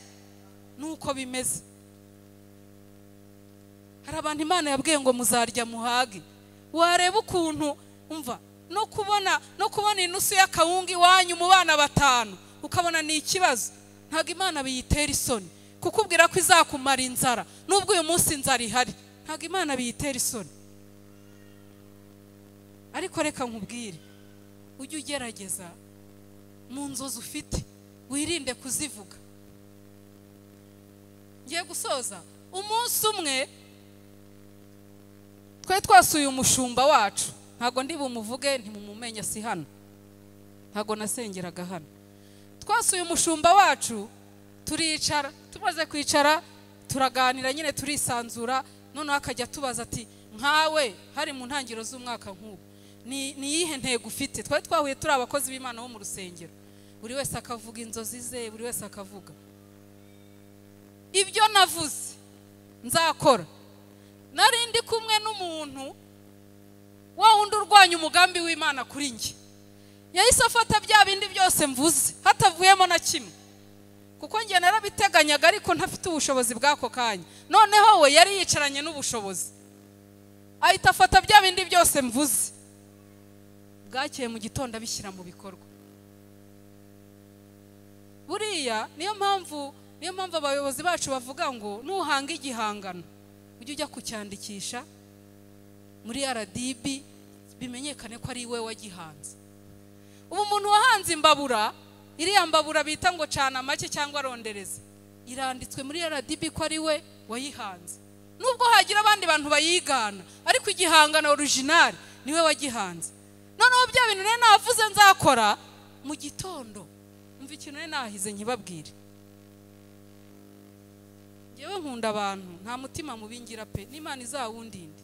nuko bimeze. Hari abantu Imana yabwiye ngo muzarya muhage, wareba ukuntu umva no kubona inusu y'akawunga iwanyu mu bana 5 ukabona ni ikibazo. Ntabwo Imana biyitera isoni kukubwira ko izakumara inzara, nubwo uyu munsi inzara ihari, ntabwo Imana biyitera isoni. Ariko reka nkubwire, ujye ugerageza mu nzozi ufite wirinde kuzivuga. Ngiye gusoza. Umunsi umwe twari twasuye umushumba wacu, ntabwo ndi bumuvuge, ntimumumenye, si hano, ntabwo nasengeraga hano. Twasuye umushumba wacu, turicara, tumaze kwicara turaganira nyine, turisanzura. Noneho akajya tubaza ati nkawe hari mu ntangiriro z'umwaka nk'ubu ni iyihe ntego ufite? Twari twahuye turi abakozi b'Imana bo mu rusengero, buri wese akavuga inzozi ze, buri wese akavuga ibyo navuze nzakora. Nari ndi kumwe n'umuntu wa wundi urwanya umugambi w'Imana kuri njye, yahise afata bya bindi byose mvuze hatavuyemo na kimwe, kuko njye narabiteganyaga ariko ntafite ubushobozi bw'ako kanya. Noneho we yari yicaranye n'ubushobozi, ahita afata bya bindi byose mvuze, bwakeye mu gitondo abishyira mu bikorwa. Buriya niyo mpamvu abayobozi bacu bavuga ngo nuhanga igihangano ujye ujya kucyandikisha muri RDB, bimenyekane ko ari we wagihanze. Ubu umuntu wahanze imbabura, iriya mbabura bita ngo cana make cyangwa rondereza, iranditswe muri RDB ko ari we wayihanze. Nubwo hagira abandi bantu bayigana, ariko igihangano original niwe wagihanze. Noneho bya bintu rero navuze nzakora mu gitondo, umva ikintu rero nahize nkibabwire. Ngewe nkunda abantu, nta mutima mubingira pe, n'Imana izawundinde.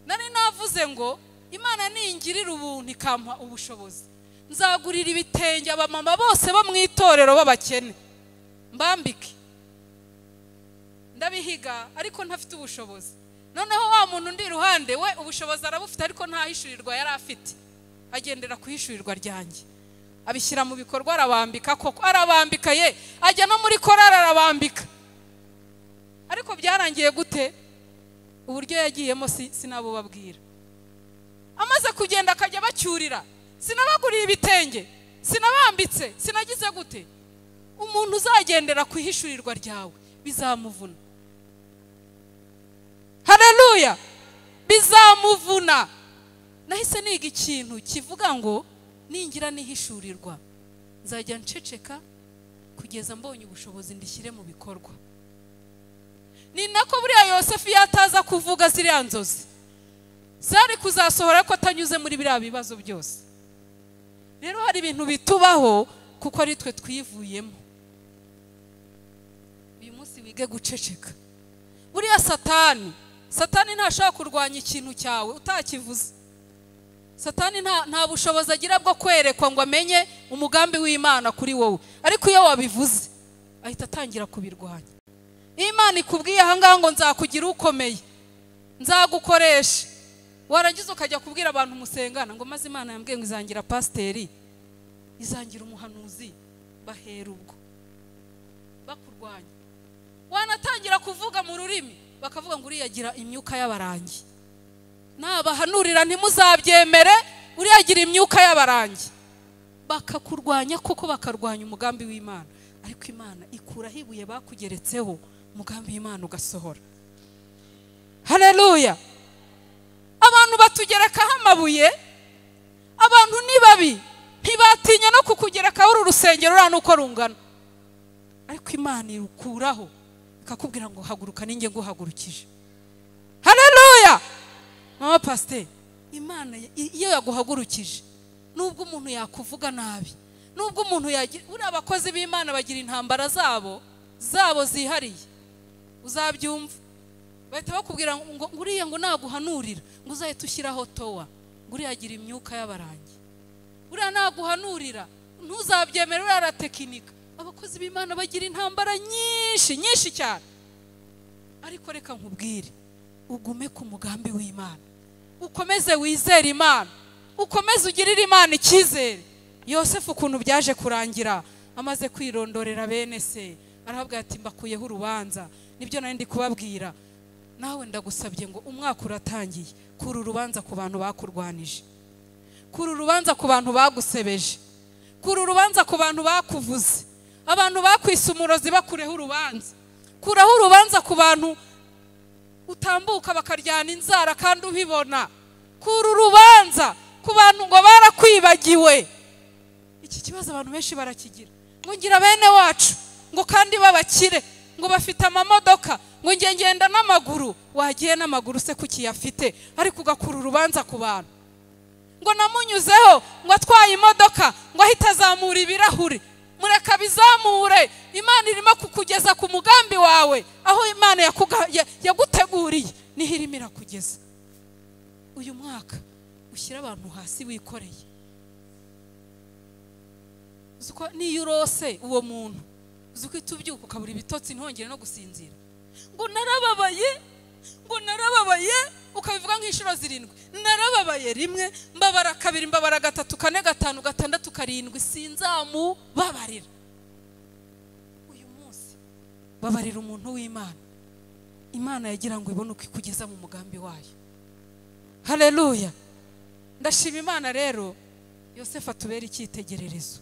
Nari navuze ngo Imana ningirira ubuntu ikampa ubushobozi, nzagurira ibitenge abamama bose bo mu itorero b'abakene, mbambike. Ndabihiga ariko ntafite ubushobozi. Noneho wa muntu ndi iruhande we ubushobozi arabufite ariko ntahishurirwa yari afite, agendera kuhishurirwa ryanjye, abishyira mu bikorwa, arabambika koko, arabambika ye, ajya no muri korari arabambika. Ariko byarangiye gute? Uburyo yagiyemo sinabubabwira. Amaze kugenda akajya bacyurira, sinabaguriye ibitenge, sinabambitse, sinagize gute. Umuntu uzagendera ku ihishurirwa ryawe bizamuvuna. Haleluya, bizamuvuna. Nahise niga ikintu kivuga ngo ningira nihishurirwa nzajya nceceka kugeza mbonye ubushobozi ndishyire mu bikorwa. Ni nako buriya Yosefu yataza kuvuga ziriya nzozi zari kuzasohora ko atanyuze muri biriya bibazo byose. Rero hari ibintu bitubaho kuko ari twe twivuyemo. Munsi wige guceceka. Buriya Satani ntashaka kurwanya ikintu cyawe utakivuze. Satani nta bushobozi agira bwo kwerekwa ngo amenye umugambi w'Imana kuri wowe, ariko iyo wabivuze ahita atangira kubirwanya. Imana ikubwiye aha ngaha ngo nzakugira ukomeye, nzagukoresha, warangiza ukajya kubwira abantu musengana ngo maze Imana yambwiye ngo izangira pasiteri, izangira umuhanuzi, bahera ubwo bakurwanya. Wanatangira kuvuga mu rurimi bakavuga ngo uriyagira imyuka y'abarangi, nabahanurira ntimuzabyemere, uriyagira imyuka y'abarangi. Bakakurwanya koko, bakarwanya umugambi w'Imana, ariko Imana ikuraho ibuye bakugeretseho, umugambi w'Imana ugasohora. Haleluya. Abantu batugerekaho amabuye, abantu ni babi, ntibatinya no kukugerekaho uru rusengero uriya nuko rungana, ariko Imana irukuraho ikakubwira ngo haguruka ninjye nguhagurukije. Haleluya. Mama pasiteri, Imana iyo yaguhagurukije, nubwo umuntu yakuvuga nabi, nubwo umuntu yagira, uriya abakozi b'Imana bagira intambara zabo zihariye, uzabyumva bahita bakubwira ngo uriya ngo naguhanurira ngo uzahite ushyiraho towa, ngo uriya agira imyuka y'abarangi, uriya naguhanurira ntuzabyemere, uriya aratekinika. Abakozi b'Imana bagira intambara nyinshi nyinshi cyane, ariko reka nkubwire, ugume ku mugambi w'Imana, ukomeze wizere Imana, ukomeze ugirire Imana icyizere. Yosefu ukuntu byaje kurangira amaze kwirondorera bene se, arahabwa ati mbakuyeho urubanza, nibyo nari ndi kubabwira. Nawe ndagusabye ngo umwaka uratangiye, kura urubanza ku bantu bakurwanije, kura urubanza ku bantu bagusebeje, kura urubanza ku bantu bakuvuze, abantu bakwise umurozi bakureho urubanza, kuraho urubanza ku bantu utambuka bakaryana inzara kandi ubibona, kura urubanza ku bantu ngo barakwibagiwe. Iki kibazo abantu benshi barakigira, ngo ngira bene wacu ngo kandi babakire, ngo bafite amamodoka, ngo nge ngenda n'amaguru. Wagiye n'amaguru se kuki yafite, ariko ugakura urubanza ku bantu. Ngo namunyuzeho ngo atwaye imodoka ngo ahita azamura ibirahuri, mureka bizamure. Imana irimo kukugeza ku mugambi wawe, aho Imana yaguteguriye niho irimo irakugeza. Uyu mwaka ushyira abantu hasi wikoreye. Uzi ko niyo urose uwo muntu, uzi ko itubyuka ukabura ibitotsi ntongere no gusinzira, ngo narababaye, ngo narababaye, ukabivuga nk'inshuro 7, narababaye rimwe, mbabara kabiri, mbabara gatatu, kane, gatanu, gatandatu, karindwi, sinzamubabarira. Uyu munsi babarira umuntu w'Imana, Imana yagira ngo ibone uko ikugeza mu mugambi wayo. Haleluya. Ndashima Imana rero, Yosefu atubere icyitegererezo.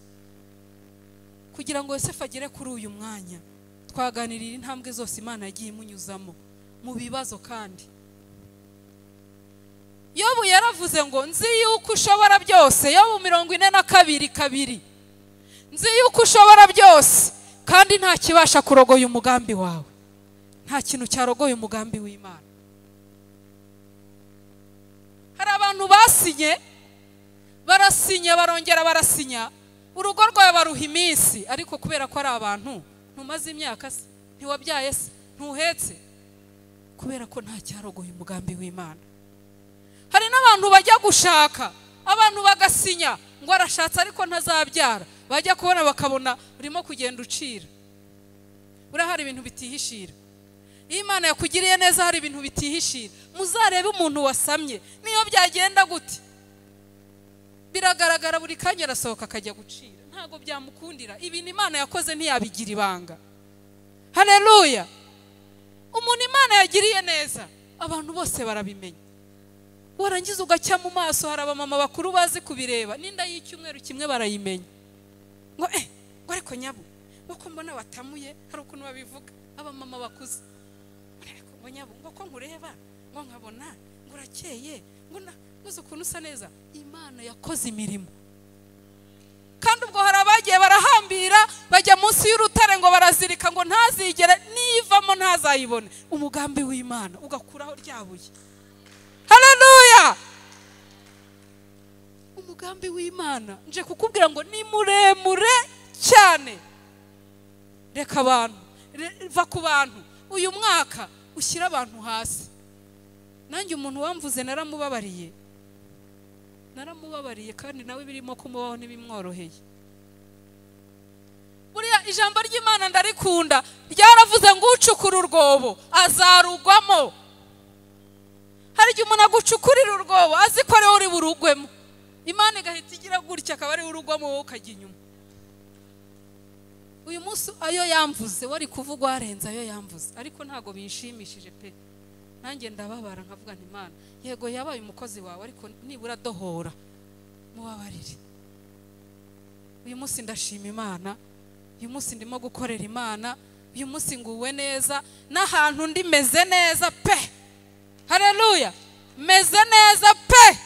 Kugira ngo Yosefu agere kuri uyu mwanya, twaganirira intambwe zose Imana yagiye imunyuzamo mu bibazo. Kandi Yobu yaravuze ngo nzi yuko ushobora byose. Yobu 42:2, nzi yuko ushobora byose kandi nta kibasha kurogoya umugambi wawe. Nta kintu cyarogoye umugambi w'Imana. Hari abantu basinye, barasinya, barongera barasinya, urugo rwawe baruha iminsi, ariko kubera ko ari abantu, ntumaze imyaka se, ntiwabyaye se, ntuhetse, kubera ko nta cyarogoye umugambi w'Imana. Hari n'abantu bajya gushaka, abantu bagasinya ngo arashatse ariko ntazabyara, bajya kubona bakabona urimo kugenda ucira. Buriya hari ibintu bitihishira. Iyo Imana yakugiriye neza hari ibintu bitihishira. Muzarebe umuntu wasamye, niyo byagenda gute, biragaragara buri kanya arasohoka akajya gucira, ntago byamukundira. Ibintu Imana yakoze ntiyabigira ibanga. Haleluya. Umuntu Imana yagiriye neza abantu bose barabimenya. Warangiza ugacya mu maso, hari abamama bakuru bazi kubireba, n'inda y'icyumweru kimwe barayimenya. Ngo ngo ariko nyabu, ngo mbona watamuye, hari ukuntu babivuga abamama bakuze. Ngo nyabu, ngo ko nkureba, ngo nkabona ngo urakeye, ngo uzi ukuntu usa neza. Imana yakoze imirimo. Kandi ubwo hari abagiye barahambira bajya munsi y'urutare ngo barazirika ngo ntazigere nivamo ntazayibone. Umugambi w'Imana ugakuraho ryabuye. Haleluya. Umugambi w'Imana nje kukubwira ngo ni muremure cyane. Reka abantu, Va ku bantu. Uyu mwaka ushyira abantu hasi. Nanjye umuntu wamvuze naramubabariye, naramubabariye, kandi nawe birimo kumubaho ntibimworoheye. Buriya ijambo ry'Imana ndarikunda, ryaravuze ngo ucukura urwobo azarugwamo. Hari igihe umuntu agucukurira urwobo azi ko ariwe uri burugwemo, Imana igahita igira gutya akaba ariwe urugwamo, wowe ukajya inyuma. Uyu munsi ayo yamvuze wari kuvugwa arenze ayo yamvuze, ariko ntago binshimishije pe. Nanjye ndababara nkavuga nti Imana, yego yabaye umukozi wawe, ariko nibura dohora mubabarire. Uyu munsi ndashima Imana, uyu munsi ndimo gukorera Imana, uyu munsi nguwe neza, n'ahantu ndi meze neza pe. Haleluya, meze neza pe.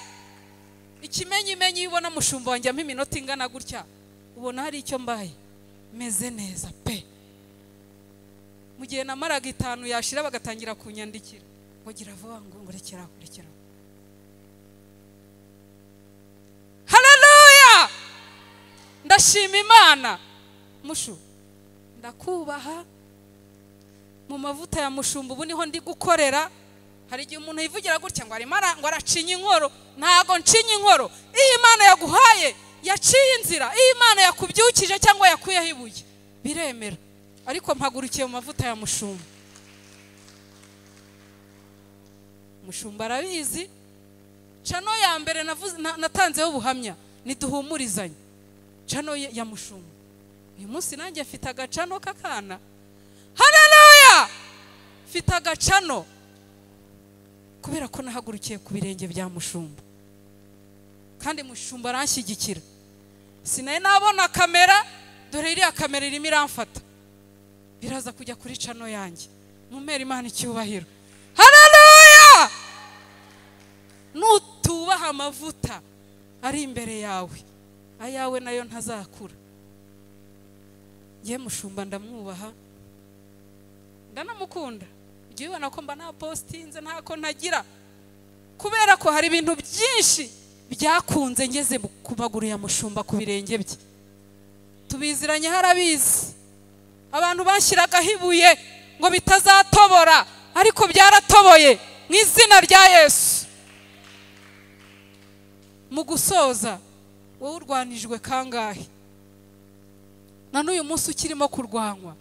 Ikimenyimenyi iyo ubona mushumba wanjye ampa iminota ingana gutya, ubona hari icyo mbaye, meze neza pe. Mu gihe namaraga 5 yashira bagatangira kunyandikira ngo gira vuba, ngo rekera rekera. Haleluya, ndashima Imana. Mushu, ndakubaha mu mavuta ya mushumba, ubu niho ndi gukorera. Hari igihe umuntu yivugira gutya ngo arimo ngo aracinya inkoro. Ntago ncinya inkoro. Iyo Imana yaguhaye yaciye inzira, iyo Imana yakubyukije cyangwa yakuyeho ibuye biremera. Ariko mpagurukiye mu mavuta ya mushumba. Mushumba arabizi. Cano ya mbere natanzeho ubuhamya niduhumurizanye, cano ya mushumba. Uyu munsi nanjye mfite agacano kakana. Haleluya, mfite agacano kubera ko nahagurukiye ku birenge bya mushumba, kandi mushumba aranshyigikira. Sinari nabona kamera, dore iriya kamera irimo iramfata, biraza kujya kuri cano yanjye. Mumere Imana icyubahiro. Haleluya. Nutubaha amavuta ari imbere yawe, ayawe nayo ntazakura. Ngiye mushumba ndamwubaha, ndanamukunda. Ugiye ubona ko mba napostinze ntako ntagira, kubera ko hari ibintu byinshi byakunze ngeze ku maguru ya mushumba, ku birenge bye. Tubiziranye harabizi. Abantu bashyiragaho ibuye ngo bitazatobora, ariko byaratoboye mu izina rya Yesu. Mu gusoza, wowe urwanijwe kangahe? Na n'uyu munsi ukirimo kurwanywa,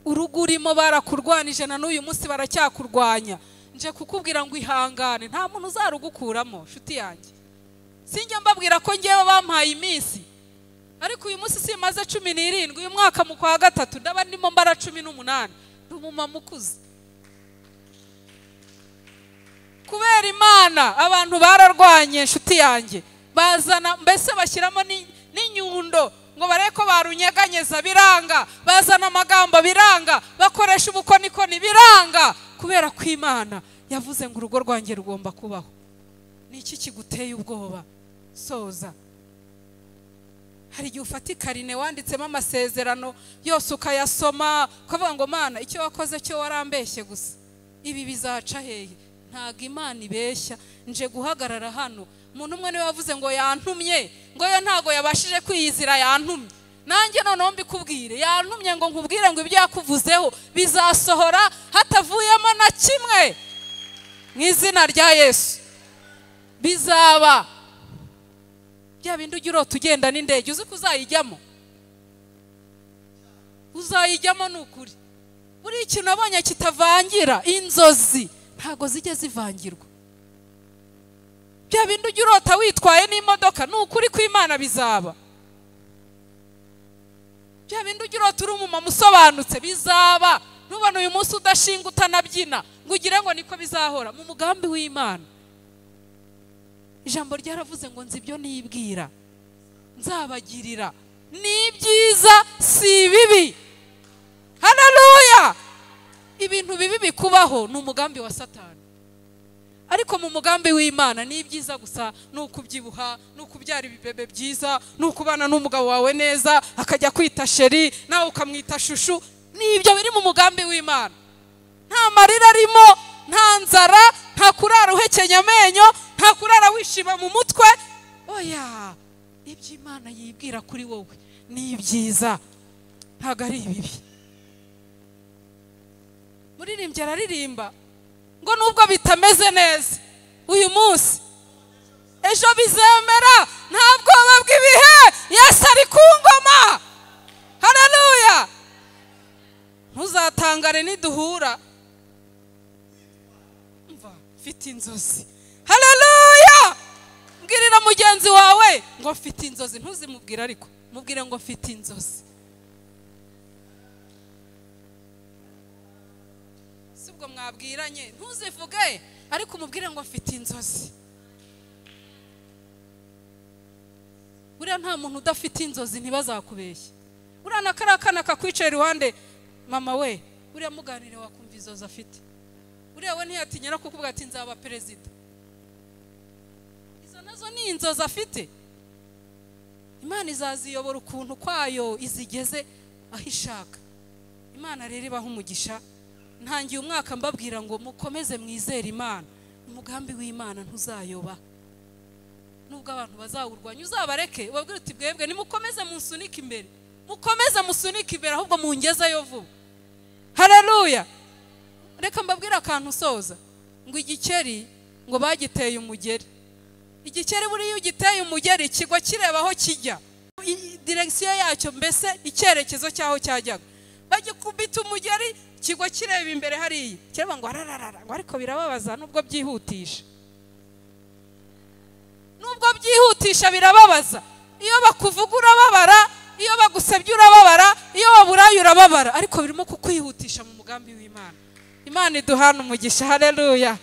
urugo urimo barakurwanije, na n'uyu munsi baracyakurwanya. Nje kukubwira ngo ihangane, nta muntu uzarugukuramo nshuti yanjye. Sinjya mbabwira ko ngewe bampaye iminsi, ariko uyu munsi simaze 17, uyu mwaka mu kwa 3 ndaba ndimo mbara 18, ndi umumama ukuze. Kubera Imana abantu bararwanye nshuti yanjye, bazana mbese bashyiramo n'inyundo ngo barebe ko barunyeganyeza, biranga. Bazana amagambo biranga, bakoresha ubukonikoni biranga. Kubera ko Imana yavuze ngo urugo rwanjye rugomba kubaho. Ni iki kiguteye ubwoba? Soza. Hari igihe ufata ikarine wanditsemo amasezerano yose ukayasoma, ukavuga ngo Mana icyo wakoze cyo warambeshye gusa, ibi bizaca hehe? Ntago Imana ibeshya. Nje guhagarara hano, umuntu umwe niwe wavuze ngo yantumye, ngo yo ntago yabashije kwiyizira, yantumye. Nanjye noneho mbikubwire, yantumye ngo nkubwire ngo ibyo yakuvuzeho bizasohora hatavuyemo na kimwe mu izina rya Yesu. Bizaba. Bya bindi ujya urota ugenda n'indege, uzi ko uzayijyamo, uzayijyamo ni ukuri. Buri ikintu nabonye kitavangira, inzozi ntago zijya zivangirwa. Bya bindi ujya urota witwaye n'imodoka, ni ukuri kw'Imana bizaba. Bya bindi ujya urota uri umumama usobanutse, bizaba. Ntubone uyu munsi udashinga utanabyina ngo ugire ngo niko bizahora. Mu mugambi w'Imana, ijambo ryaravuze ngo nzi ibyo nibwira nzabagirira, ni ibyiza si ibibi. Haleluya. Ibintu bibi bikubaho ni umugambi wa Satani, ariko mu mugambi w'Imana ni ibyiza gusa. Ni ukubyibuha, ni ukubyara ibibebe byiza, ni ukubana n'umugabo wawe neza akajya kwita sheri nawe ukamwita shushu. Ni ibyo biri mu mugambi w'Imana. Nta marira arimo, nta nzara, nta kurara uhekenya amenyo, nta kurara wishima mu mutwe. Oya, ibyo Imana yibwira kuri wowe ni ibyiza, ntago ari ibibi. Muririmbyi araririmba ngo nubwo bitameze neza uyu munsi, ejo bizemera, nta bwoba bw'ibihe, Yesu ari ku ngoma. Haleluya. Ntuzatangare niduhura. Mva mfite inzozi. Haleluya. Mbwirira mugenzi wawe ngo mfite inzozi, ntuzimubwire ariko mubwire ngo mfite inzozi. Sibwo mwabwiranye, ntuzivuge ariko umubwire ngo mfite inzozi. Buriya nta muntu udafite inzozi, ntibazakubeshye. Buriya na kariya kana kakwicaye iruhande, mama we, buriya muganire wakumva inzozi afite. Buriya we ntiyatinya no kukuvuga ati nzaba perezida. Izo nazo ni inzozi afite. Imana izaziyobora ukuntu kwayo izigeze aho ishaka. Imana rero ibaha umugisha. Ntangiye umwaka mbabwira ngo mukomeze mwizere Imana. Umugambi w'Imana ntuzayoba. Nubwo abantu bazawurwanya uzabareke, ubabwire uti bwebwe nimukomeze munsunike imbere. Mukomeze musunike imbere ahubwo mungezeyo vuba. Haleluya. Reka mbabwire akantu soza. Ngo igikeri ngo bagiteye umugeri. Igikeri buriya ugiteye umugeri kigwa kireba aho kijya. Direction yacyo, mbese icyerekezo cyaho cyajyaga. Bagikubita umugeri kigwa kireba imbere hariya. Kireba ngo arararara, ngo ariko birababaza nubwo byihutisha. Nubwo byihutisha birababaza. Iyo bakuvuga urababara, iyo bagusebye urababara, iyo baburaye urababara, ariko birimo kukwihutisha mu mugambi w'Imana. Imana iduhana umugisha. Haleluya.